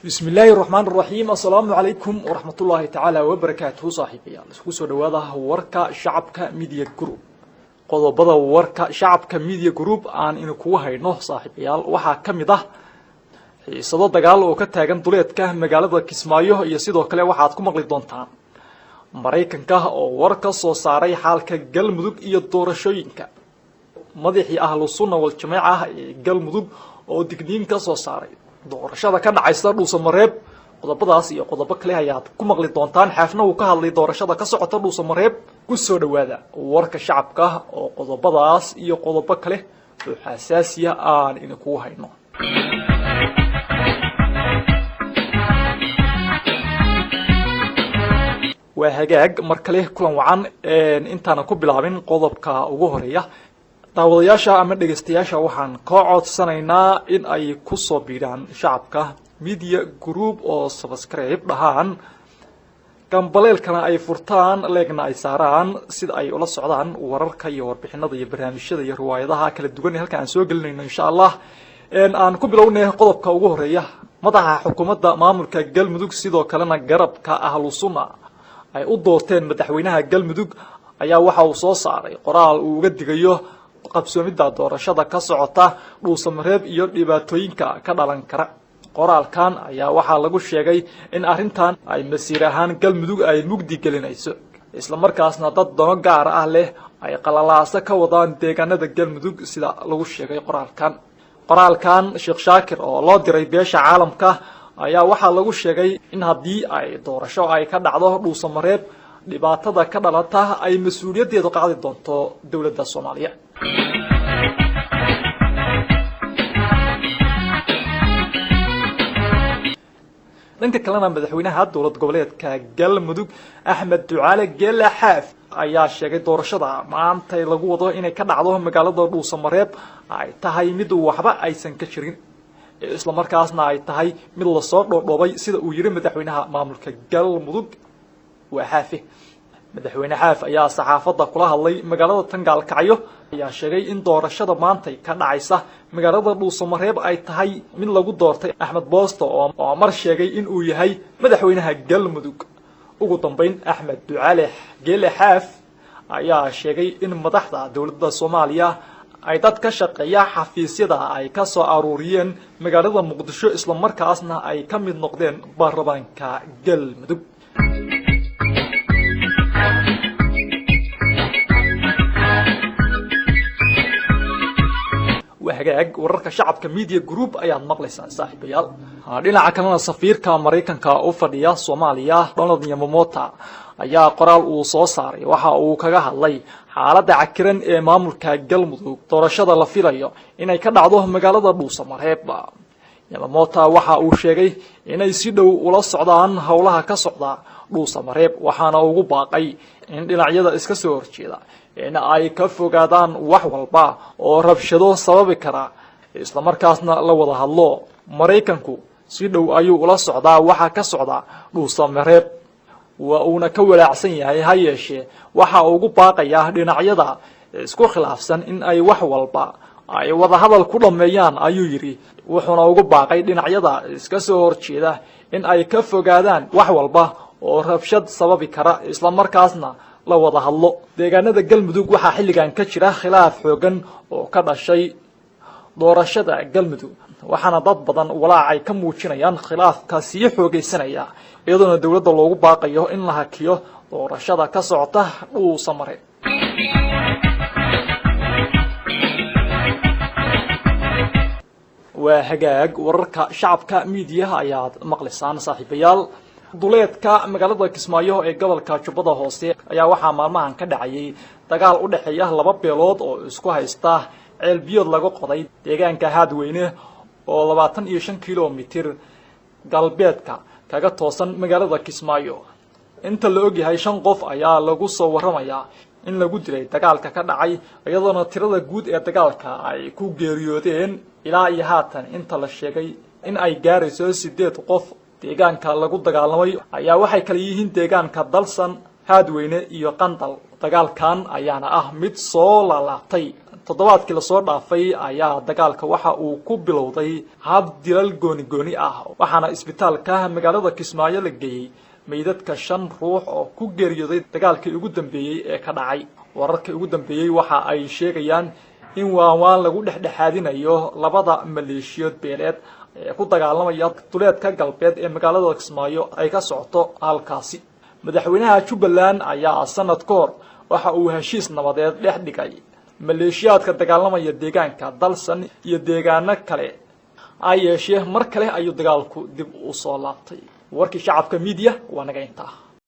Bismi illaahi raxmaan raxiim. Assalaamu calaykum waraxmatullaahi tacaala wabarakaatuhu. Saaxiibayaal, isku soo dhawaada warka Shacabka Media Group. Qodobada warka Shacabka Media Group aan idinkugu hayno, saaxiibayaal, waxaa ka mid ah xiisado dagaal oo ka taagan duleedka magaalada Kismaayo, iyo sidoo kale waxaad ku maqli doontaan Maraykanka oo war ka soo saaray xaalka Galmudug iyo doorashooyinka, madaxii Ahlu Sunna Waljamaaca ee Galmudug oo digniin ka soo saaray doorashada ka dhacaysa Dhuusamareeb. Qodobadaas iyo qodobo kale ayaad ku maqli doontaan. Xaafna uu ka hadlay doorashada ka socota Dhuusamareeb. Ku soo dhawaada warka shacabka oo qodobadaas iyo qodobo kale oo xasaasiya aan idinkugu hayno. Waa hagaag, mar kale kulan wacan. Intaanan ku bilaabin qodobka ugu horeeya, daawadayaasha ama dhegeystayaasha waxaan ka codsanaynaa in ay ku soo biiraan Shacabka Media Group oo subscribe dhahaan, gambaleelkana ay furtaan, like-na ay saaraan, sida ay ula socdaan wararka iyo warbixinada iyo barnaamijyada iyo riwaayadaha kala duwan ee halka aan soo gelinayno, insha Allah. Aan ku bilownay qodobka ugu horeeya. Madaxa xukuumadda maamulka Galmudug, sidoo kalena garabka Ahlu Sunna ay u doorteen madaxweynaha Galmudug, ayaa waxa uu soo saaray qoraal uu uga digayo qabsoomidda doorashada ka socota Dhuusamareeb iyo dhibaatooyinka ka dhalan kara. Qoraalkan ayaa waxaa lagu sheegay in arrintan ay masiir ahaan Galmudug ay mugdi gelinayso, islamarkaasna dad dano gaar ah leh ay qalalaaso ka wadaan deegaanada Galmudug, sida lagu sheegay qoraalkan. Qoraalkan Sheekh Shaakir oo loo diray beesha caalamka ayaa waxaa lagu sheegay in haddii ay doorasho ay ka dhacdo Dhuusamareeb, dhibaatada ka dhalata ay mas-uuliyaddeedu qaadi doonto dowladda Soomaaliya. Dhanka kalena, madaxweynaha dowlad goboleedka Galmudug, Axmed Ducaale Geela Xaaf, ayaa sheegay doorashada maanta lagu wado inay ka dhacdo magaalada Dhuusamareeb ay tahay mid waxba aysan ka jirin, islamarkaasna ay tahay mid lasoo dhoodhoobay, sida uu yiri madaxweynaha maamulka Galmudug waa Xaafe. Madaxweyne Xaaf ayaa saxaafadda kula hadlay magaalada Tangaalkacyo, ayaa sheegay in doorashada maantay ka dhacaysa magaalada Dhuusamareeb ay tahay mid lagu doortay Axmed Boosto oo mar sheegay in uu yahay madaxweynaha Galmudug. Ugu dambeyn, Axmed Ducaale Geele Xaaf ayaa sheegay in madaxda dowladda Soomaaliya ay dad ka shaqeeya xafiisyada ay ka soo aruuriyeen magaalada Muqdisho, islamarkaasna ay ka mid noqdeen baarlamaanka Galmudug. Waa hagaag, wararka Shacabka Media Group ayaad maqlaysaan, saaxiibayaal. Dhinaca kalena, safiirka Maraykanka u fadhiya Soomaaliya, Donald Yamamoto, ayaa qoraal uu soo saaray waxa uu kaga hadlay xaaladda cakiran ee maamulka Galmudug, doorashada la filayo inay ka dhacdo magaalada Dhuusamareeb. Yamamoto waxa uu sheegay inay si dhow ula socdaan howlaha ka socda Dhuusamareeb, waxaana ugu baaqay in dhinacyada iska soo horjeeda in ay ka fogaadaan wax walba oo rabshado sababi kara, islamarkaasna la wada hadlo. Maraykanku si dhow ayuu ula socdaa waxa ka socda Dhuusamareeb, waa uuna ka walaacsan yahay. Ha yeeshee, waxa ugu baaqayaa dhinacyada isku khilaafsan in ay wax walba ay wadahadal ku dhammeeyaan, ayuu yidhi. Wuxuuna ugu baaqay dhinacyada iska soo horjeeda in ay ka fogaadaan wax walba oo rabshad sababi kara, islamarkaasna la wada hadlo. Deegaanada Galmudug waxaa xilligan ka jira khilaaf xoogan oo ka dhashay doorashada Galmudug, waxaana dad badan walaacay ka muujinayaan khilaafka sii xoogaysanaya, iyadoona dowladda loogu baaqayo in la hakiyo doorashada ka socota Dhuusamare. Waa hagaag, wararka Shacabka Miidiyaha ayaad maqlaysaan, saaxiibayaal. Duleedka magaalada Kismaayo ee gobolka Jubbada Hoose ayaa waxaa maalmahan ka dhacayay dagaal u dhexeeya laba beelood oo isku haysta ceel biyood laga qoday deegaanka Haadweyne oo 25 kilomitir galbeedka kaga toosan magaalada Kismaayo. Inta la ogyahay, shan qof ayaa lagu soo warramayaa in lagu dilay dagaalka ka dhacay, iyadoona tirada guud ee dagaalka ay ku geeriyoodeen ilaa iyo haatan inta la sheegay in ay gaarayso sideed qof. Deegaanka lagu dagaalamay ayaa waxay kala yihiin deegaanka Dalsan, Haadweyne iyo Qandal. Dagaalkan ayaana ah mid soo laalaabtay. Toddobaadkii lasoo dhaafay ayaa dagaalka waxa uu ku bilowday hab dilal gooni gooni ah, waxaana isbitaalka magaalada Kismaayo la geeyey meydadka shan ruux oo ku geeriyooday dagaalkii ugu dambeeyey ee ka dhacay. Wararkii ugu dambeeyey waxa ay sheegayaan in waanwaan lagu dhexdhexaadinayo labada maleeshiyood beeleed ee ku dagaalamaya duleedka galbeed ee magaalada Kismaayo ay ka socoto halkaasi. Madaxweynaha Jubbaland ayaa sanad ka hor waxa uu heshiis nabadeed dhex dhigay maleeshiyaadka dagaalamaya deegaanka Dalsan iyo deegaano kale. Ha yeeshee, mar kale ayuu dagaalku dib u soo laabtay. Warkii Shacabka Media waa naga intaa.